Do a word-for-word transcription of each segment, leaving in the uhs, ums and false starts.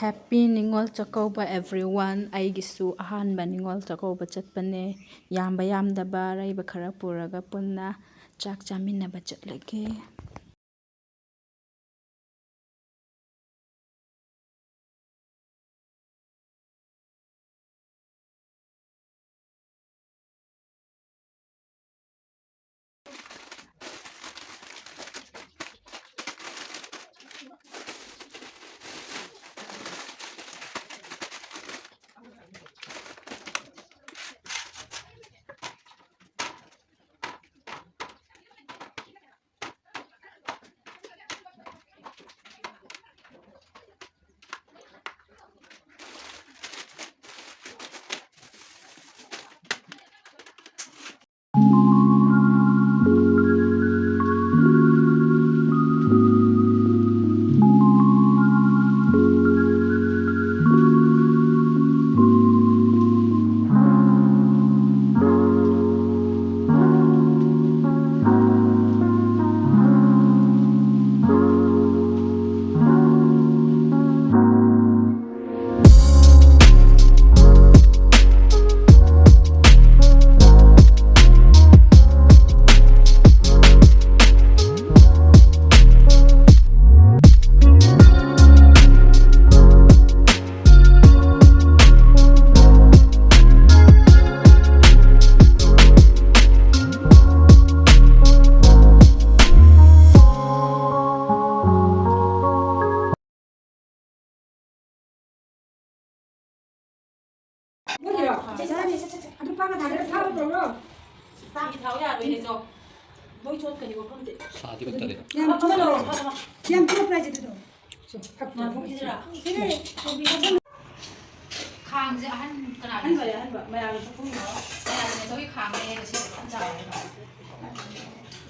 Happy Ningol Chakkouba everyone꯫ ꯑꯩꯒꯤꯁꯨ ꯑꯍꯥꯟꯕ ꯅꯤꯉꯣꯜ ꯆꯥꯛꯀꯧꯕ ꯆꯠꯄꯅꯦ꯫ ꯌꯥꯝꯕ ꯌꯥꯝꯗꯕ ꯑꯔꯩꯕ ꯈꯔ ꯄꯨꯔꯒ ꯄꯨꯟꯅ ꯆꯥꯛ ꯆꯥꯃꯤꯟꯅꯕ ꯆꯠꯂꯒꯦ꯫ ꯃꯣꯏꯒꯤꯔꯣ? ꯁꯦ, ꯁꯦ, ꯁꯦ, ꯁꯦ, ꯁꯦ, ꯁꯦ꯫ ꯑꯗꯨ ꯄꯥꯛꯅ ꯊꯥꯗꯔ ꯊꯥꯕ ꯇꯧꯔꯣ꯫ ꯆꯥꯛ ꯊꯥꯎ ꯌꯥꯔꯣꯏꯅꯦ, ꯆꯣ꯫ ꯂꯣꯏ ꯆꯣꯠꯀꯅꯤ ꯃꯐꯝꯁꯦ꯫ ꯁꯥꯗꯤ ꯀꯠꯇꯔꯦ꯫ ꯌꯥꯝ ꯆꯣꯠꯂꯣ꯫ ꯌꯥꯝ ꯆꯣꯠꯄ꯭ꯔꯥ ꯍꯥꯏꯁꯦ ꯑꯗꯨꯗꯣ? ꯁꯦ, ꯐꯛ ꯅꯥꯀꯣꯡꯁꯤꯗꯔꯥ? ꯁꯤꯗꯤ ꯈꯥꯡꯁꯦ ꯑꯍꯟ ꯀꯅꯥꯒꯤ? ꯑꯍꯟꯕꯅꯦ, ꯑꯍꯟꯕ꯫ ꯃꯌꯥꯝꯒꯤ ꯆꯥꯛꯈꯨꯝꯗꯣ꯫ ꯃꯌꯥꯝꯒꯤ ꯅꯦꯆꯧꯒꯤ ꯈꯥꯡꯅꯦ, ꯉꯁꯤ ꯌꯥꯝ ꯆꯥꯎꯋꯦ꯫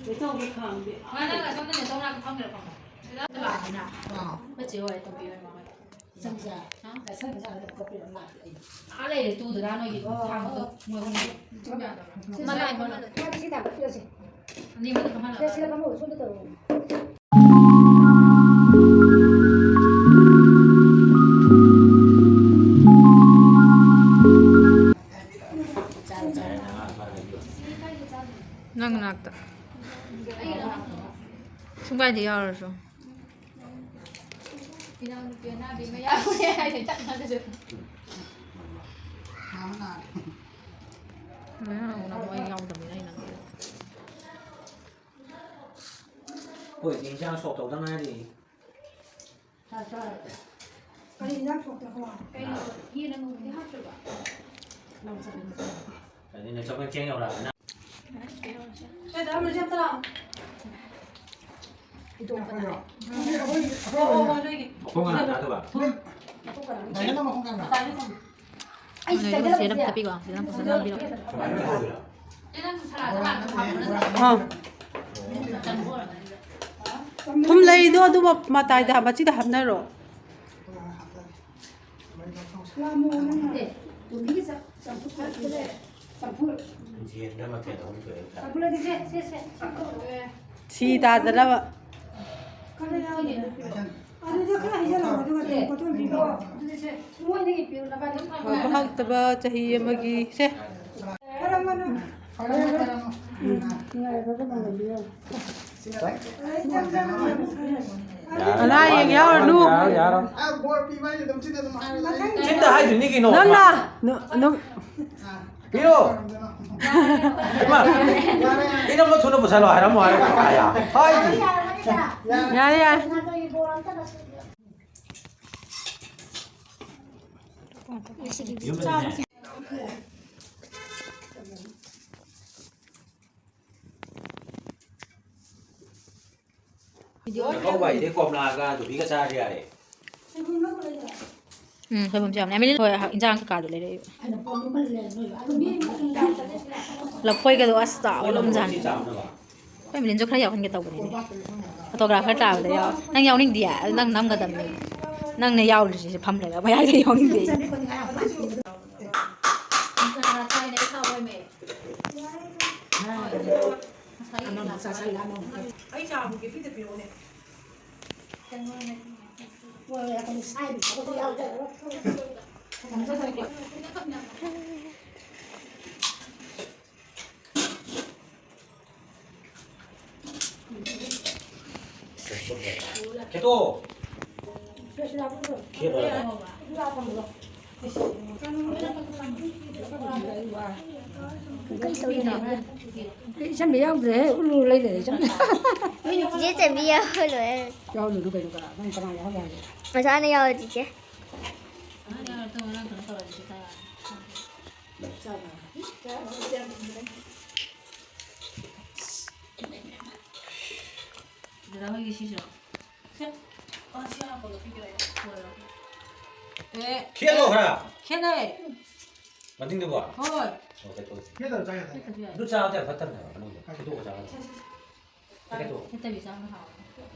ꯅꯦꯆꯧꯒꯤ ꯈꯥꯡꯗꯤ꯫ ꯉꯥ ꯅꯪ ꯑꯁꯣꯝꯗ ꯅꯦꯆꯧ ꯃꯅꯥꯛꯇ ꯐꯝꯃꯤꯔꯣ ꯐꯝꯕ? ꯁꯤꯗ ꯂꯥꯛꯑꯣꯅ꯫ ꯑꯥ꯫ ꯑꯩꯈꯣꯏ ꯆꯦ ꯍꯣꯏ ꯇꯣꯝꯕꯤ ꯍꯣꯏ ꯃꯃꯥ ꯍꯣꯏ꯫ ꯆꯪꯁꯤꯔꯥ? ꯍꯥ? ꯂꯥꯏꯁꯪ ꯃꯆꯥꯗ ꯀꯣꯠꯄꯤꯔꯣ ꯂꯥꯛꯀꯦ ꯑꯩ꯫ ꯑꯥ ꯂꯩꯔꯦ ꯇꯨꯗꯨꯗ ꯅꯣꯏꯒꯤ ꯑꯣ, ꯈꯥꯡꯗꯣ ꯑꯣ꯫ ꯃꯣꯏ ꯑꯍꯨꯝꯒꯤ꯫ ꯆꯨꯝꯃꯦ꯫ ꯃꯥ ꯂꯥꯛꯑꯦ, ꯃꯥ ꯂꯥꯛꯑꯦ꯫ ꯃꯥꯗꯤ ꯁꯤ ꯇꯥꯕ ꯄꯤꯔꯁꯦ꯫ ꯑꯅꯤ ꯑꯃꯗ ꯐꯝꯍꯜꯂꯒ꯫ ꯁꯤꯗ, ꯁꯤꯗ ꯐꯝꯃꯣ, ꯁꯣꯝꯗ ꯇꯧꯔꯣ꯫ ꯁꯨꯡꯀꯥꯏꯗ ꯌꯥꯎꯔꯁꯨ꯫ ꯏꯅꯥꯎꯅꯨꯄꯤ ꯑꯅꯥꯕꯤ ꯑꯃ ꯌꯥꯎꯔꯦ ꯍꯥꯏꯅ ꯇꯛꯅꯒꯁꯨ꯫ ꯃꯌꯥꯝ ꯃꯣꯏ ꯌꯥꯎꯗꯕꯅꯤꯅ ꯑꯩꯅ꯫ ꯑꯩꯈꯣꯏꯗꯤ ꯏꯟꯁꯥꯡ ꯁꯣꯛ ꯇꯧꯗ ꯉꯥꯏꯔꯤ꯫ ꯀꯔꯤ ꯏꯟꯖꯥꯡ ꯊꯣꯡꯗꯣꯏꯅꯣ? ꯀꯩꯅꯣ, ꯌꯦꯟ ꯑꯉꯧꯕꯗꯤ ꯍꯥꯞꯇ꯭ꯔꯕ? ꯑꯗꯨꯅ ꯆꯥꯛꯈꯨꯝ ꯆꯦꯡ ꯌꯧꯔꯛꯑꯕꯅꯤꯅ꯫ ꯁꯦ, ꯗꯥ ꯔꯣꯃꯦꯁ, ꯑꯝꯇ ꯂꯥꯛꯑꯣ꯫ ꯑꯣ, ꯑꯣ, ꯑꯣ, ꯅꯣꯏꯒꯤ꯫ ꯃꯈꯣꯡ ꯀꯅꯥ ꯆꯥꯗꯧꯕ? ꯃꯈꯣꯡ ꯀꯅꯥ? ꯗꯥꯏꯅꯥ ꯃꯈꯣꯡ ꯀꯅꯥ? ꯗꯥꯏꯅꯥ ꯃꯈꯣꯡ꯫ ꯑꯩ ꯁꯤꯗ ꯆꯦꯔꯪ ꯂꯩꯔꯦ꯫ ꯆꯠꯄꯤꯀꯣ, ꯆꯦꯔꯪ ꯐꯖꯅ ꯅꯝꯕꯤꯔꯣ꯫ ꯀꯃꯥꯏꯅ ꯇꯧꯗꯣꯏꯅꯣ? ꯑꯥ꯫ ꯊꯨꯝ ꯂꯩꯗꯣ ꯑꯗꯨ ꯃꯇꯥꯏꯗ, ꯃꯆꯤꯗ ꯍꯥꯞꯅꯔꯣ꯫ ꯁꯤ ꯇꯥꯗꯅꯕ꯫ ꯍꯥꯎꯕ ꯍꯥꯎꯇꯕ ꯆꯍꯤ ꯑꯃꯒꯤ ꯁꯦ꯫ ꯎꯝ꯫ ꯑꯅꯥ ꯑꯌꯦꯛ ꯌꯥꯎꯔꯅꯨ꯫ ꯌꯥꯔꯣꯏ, ꯌꯥꯔꯣꯏ꯫ ꯆꯤꯟꯗ ꯍꯥꯏꯗꯣꯏꯅꯤ ꯀꯩꯅꯣ꯫ ꯅꯪꯅ ꯅ-, ꯅꯪ ꯄꯤꯔꯣ꯫ ꯏꯃꯥ, ꯏꯅꯝꯃ ꯊꯨꯅ ꯄꯨꯁꯜꯂꯣ ꯍꯥꯏꯔꯝꯃꯣ ꯍꯥꯏꯔꯒ ꯀꯥꯌꯥ ꯍꯥꯏꯗꯤ꯫ ꯌꯥꯔꯦ, ꯌꯥꯔꯦ꯫ ꯌꯨꯝꯗꯅꯦ꯫ ꯆꯥꯛꯍꯥꯎꯕ ꯍꯥꯏꯗꯤ ꯀꯣꯝꯂꯥꯒ ꯌꯨꯕꯤꯒ ꯆꯥꯔꯗꯤ ꯌꯥꯔꯦ꯫ ꯎꯝ, ꯁꯣꯏꯕꯨꯝꯁꯨ ꯌꯥꯎꯕꯅꯦ꯫ ꯑꯃꯤꯂꯤ ꯍꯣꯏ ꯏꯟꯖꯥꯡ ꯀꯩꯀꯥꯗꯣ ꯂꯩꯔꯛꯏꯕ꯫ ꯂꯐꯣꯏꯒꯗꯣ ꯑꯁ ꯆꯥꯎꯔꯝꯖꯥꯠꯅꯤ꯫ ꯑꯩꯈꯣꯏ ꯃꯤꯂꯤꯟꯁꯨ ꯈꯔ ꯌꯥꯎꯍꯟꯒꯦ ꯇꯧꯕꯅꯤꯅꯦ꯫ ꯐꯣꯇꯣꯒ꯭ꯔꯥꯐꯔ ꯇꯥꯕꯗ ꯌꯥꯎ-, ꯅꯪ ꯌꯥꯎꯅꯤꯡꯗꯤꯌꯦ? ꯑꯗꯨ ꯅꯪ ꯅꯝꯒꯗꯕꯅꯤ꯫ ꯅꯪꯅ ꯌꯥꯎꯔꯤꯁꯦ ꯐꯝ ꯂꯩꯔꯒ ꯃꯌꯥꯏꯗ ꯌꯥꯎꯅꯤꯡꯗꯦ꯫ ꯑꯩ ꯆꯥꯕꯒꯤ ꯐꯤꯗ ꯄꯤꯔꯛꯎꯅꯦ꯫ ꯈꯦꯠꯇꯣ꯫ ꯈꯦꯠꯂꯣ꯫ ꯏꯆꯝꯕꯤ ꯌꯥꯎꯗ꯭ꯔꯦꯍꯦ, ꯎꯠꯂꯨ ꯂꯩꯔꯦ ꯏꯆꯝꯕꯤ꯫ ꯆꯤꯆꯦ ꯆꯟꯕꯤ ꯌꯥꯎꯍꯜꯂꯣꯏ꯫ ꯌꯥꯎꯍꯜꯂꯨꯅꯨ ꯀꯩꯅꯣ, ꯀꯅꯥ, ꯅꯪ ꯀꯅꯥ ꯌꯥꯎꯍꯜꯂꯦ ꯍꯥꯏꯒꯦ? ꯃꯁꯥꯅ ꯌꯥꯎꯔꯦ ꯆꯤꯆꯦ꯫ ꯗꯗꯥ ꯍꯣꯏꯒꯤ ꯁꯤꯁꯨ꯫ ꯁꯦ꯫ ꯑ, ꯁꯤ ꯍꯥꯞꯄꯣ, ꯂꯧꯕꯤꯒꯦ ꯑꯩ꯫ ꯍꯣꯏ, ꯍꯣꯏ꯫ ꯑꯦ, ꯈꯦꯠꯂꯣ ꯈꯔ꯫ ꯈꯦꯠꯅꯩ꯫ ꯃꯅꯤꯡꯗꯨꯕꯣ? ꯍꯣꯏ꯫ ꯑꯣ, ꯀꯩ ꯇꯧꯁꯤ? ꯈꯦꯠꯇꯕ ꯆꯥ ꯌꯥꯗꯦ꯫ ꯈꯦꯠꯇꯕ ꯌꯥꯏ꯫ ꯑꯗꯨ ꯆꯥꯕꯗꯤ ꯌꯥꯝ ꯐꯠꯇꯕꯅꯦꯕ, ꯃꯅꯨꯡꯗ꯫ ꯈꯦꯠꯇꯣꯛꯑ ꯆꯥꯕ꯫ ꯁꯦ, ꯁꯦ, ꯁꯦ꯫ ꯈꯦꯠꯇꯣꯛꯑꯣ꯫ ꯈꯦꯠꯇꯕꯤ ꯆꯥꯕꯅ ꯍꯥꯎꯋꯦ꯫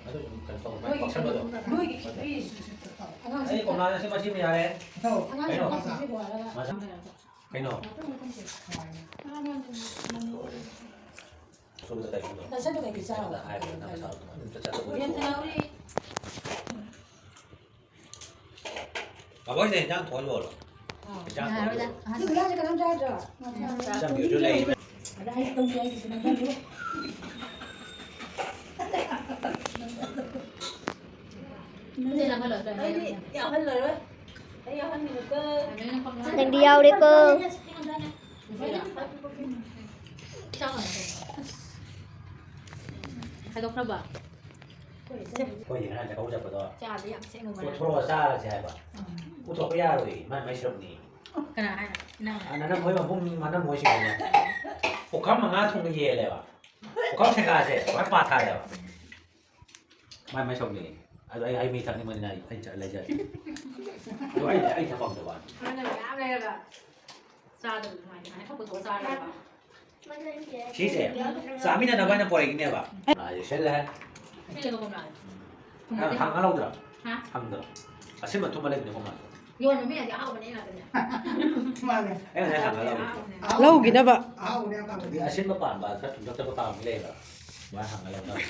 ꯑꯗꯨ ꯀꯩꯅꯣ ꯇꯧꯕ, ꯃꯥꯏ ꯅꯣꯏꯒꯤ ꯄꯥꯛꯁꯟꯕꯗꯣ꯫ ꯅꯣꯏꯒꯤ ꯈꯦꯠꯇꯣꯛꯑꯣ꯫ ꯑꯉꯥꯡꯁꯤꯡ ꯑꯩ ꯀꯣꯝꯂꯥꯗ ꯁꯤ ꯃꯁꯤꯃ ꯌꯥꯔꯦ꯫ ꯀꯩꯅꯣ? ꯑꯉꯥꯡꯁꯤꯡ ꯃꯆꯥ꯫ ꯃꯆꯥ꯫ ꯀꯩꯅꯣ? ꯁꯣꯝꯗ ꯀꯩꯅꯣ? ꯅꯁꯥꯗꯣ ꯀꯩꯀꯩ ꯆꯥꯔꯕ? ꯍꯥꯏꯕ ꯅꯪ ꯅꯁꯥꯗꯣ ꯑꯗꯨꯝ ꯆꯠꯆꯕ ꯑꯣꯏꯔꯗꯤ꯫ ꯌꯦꯟꯁꯨ ꯌꯥꯎꯔꯤ꯫ ꯕꯥꯕꯣꯏꯅ ꯏꯟꯖꯥꯡ ꯊꯣꯡꯍꯜꯂꯣ꯫ ꯑꯥ꯫ ꯏꯟꯖꯥꯡ ꯌꯥꯔꯣꯏꯗ꯫ ꯊꯣꯡꯍꯜꯂꯣ꯫ ꯑꯍꯟ ꯏꯟꯖꯥꯡꯁꯦ ꯀꯅꯥꯝ ꯆꯥꯗ꯭ꯔꯣ? ꯏꯟꯖꯥꯡ ꯆꯥꯕ ꯏꯆꯝꯕꯤꯁꯨ ꯂꯩ꯫ ꯑꯗ ꯑꯩ ꯇꯧꯒꯦ ꯍꯥꯏꯒꯤꯁꯨ ꯅꯪ ꯈꯜꯂꯨ꯫ ꯅꯪꯁꯦ ꯌꯥꯎꯍꯜꯂꯣꯏꯗ꯭ꯔꯥ? ꯑꯩꯗꯤ ꯌꯥꯎꯍꯜꯂꯔꯣꯏ꯫ ꯑꯩ ꯌꯥꯎꯍꯟꯅꯤꯡꯉꯛꯇꯦ꯫ ꯅꯪꯗꯤ ꯌꯥꯎꯔꯦꯀꯣ꯫ ꯈꯥꯏꯗꯣꯛꯈ꯭ꯔꯕ? ꯑꯩꯈꯣꯏꯗꯤ ꯉꯔꯥꯡ ꯆꯥꯛꯀꯧ ꯆꯠꯄꯗꯣ ꯆꯥꯗꯤ ꯌꯥꯝ ꯁꯦꯡꯅ ꯄꯨꯊꯣꯔꯛꯑ ꯆꯥꯔꯁꯦ ꯍꯥꯏꯕ꯫ ꯎꯝ꯫ ꯄꯨꯊꯣꯛꯄ ꯌꯥꯔꯣꯏ, ꯃꯥꯏ ꯃꯥꯏ ꯁꯔꯨꯛꯅꯤ꯫ ꯀꯅꯥ ꯍꯥꯏꯅꯣ? ꯅꯪ꯫ ꯑ, ꯅꯅꯝ ꯍꯣꯏ ꯃꯕꯨꯡ, ꯃꯅꯝ ꯍꯣꯏꯁꯤꯡꯗꯨꯅꯦ꯫ ꯄꯨꯈꯝ ꯃꯉꯥ ꯊꯣꯡꯅ ꯌꯦꯜꯂꯦꯕ꯫ ꯄꯨꯈꯝ ꯁꯦꯒꯥꯁꯦ ꯂꯣꯏ ꯄꯥꯊꯔꯦꯕ꯫ ꯃꯥꯏ ꯃꯥꯏ ꯁꯔꯨꯛꯅꯤ꯫ ꯑꯗꯣ ꯑꯩ, ꯑꯩ ꯃꯤ ꯊꯛꯅꯤꯡꯕꯅꯤꯅ ꯑꯩ, ꯑꯩ ꯆꯠ-, ꯂꯩꯖꯔꯦ꯫ ꯑꯗꯣ ꯑꯩ, ꯑꯩ ꯊꯛ ꯄꯥꯝꯗꯕ ꯋꯥꯅꯤ꯫ ꯃꯥꯅ ꯃꯌꯥꯝ ꯂꯩꯔꯒ ꯆꯥꯗꯕ ꯑꯗꯨꯃꯥꯏꯅ, ꯑꯗꯨꯃꯥꯏꯅ ꯊꯛꯄꯗꯣ ꯆꯥꯔꯒ꯫ ꯁꯤꯁꯦ ꯆꯥꯃꯤꯟꯅꯅꯕ ꯍꯥꯏꯅ ꯄꯣꯔꯛꯏꯅꯦꯕ꯫ ꯀꯣꯝꯂꯥꯁꯦ ꯁꯤꯜꯂꯦ꯫ ꯁꯤꯜꯂꯦꯀꯣ ꯀꯣꯝꯂꯥꯁꯦ꯫ ꯅꯪ ꯍꯪꯉ ꯂꯧꯗ꯭ꯔꯥ? ꯍꯥ? ꯍꯪꯗ꯭ꯔꯥ? ꯑꯁꯤꯟꯕ ꯑꯊꯨꯝꯕ ꯂꯩꯕꯅꯦ ꯀꯣꯝꯂꯥꯁꯦ꯫ ꯌꯣꯟꯕ ꯃꯤꯅꯗꯤ ꯑꯍꯥꯎꯕꯅꯦ ꯉꯥꯛꯇꯅꯦ꯫ ꯃꯥꯅꯦ꯫ ꯑꯩꯅ ꯉꯁꯥꯏ ꯍꯪꯉ ꯂꯧꯗ꯭ꯔꯥ? ꯑꯍꯥꯎꯕꯅꯦ꯫ ꯂꯧꯈꯤꯅꯕ꯫ ꯑꯍꯥꯎꯕꯅꯦ ꯌꯥꯝ ꯄꯥꯝꯕꯅꯦ꯫ ꯑꯁꯤꯟꯕ ꯄꯥꯝꯕ, ꯈꯔ ꯊꯨꯝꯂꯞ ꯆꯠꯄ ꯄꯥꯝꯕ ꯃꯤ ꯂꯩꯕ꯭ꯔꯥ? ꯑꯗꯨꯃꯥꯏꯅ ꯍꯪꯉ ꯂꯧꯅꯕ꯫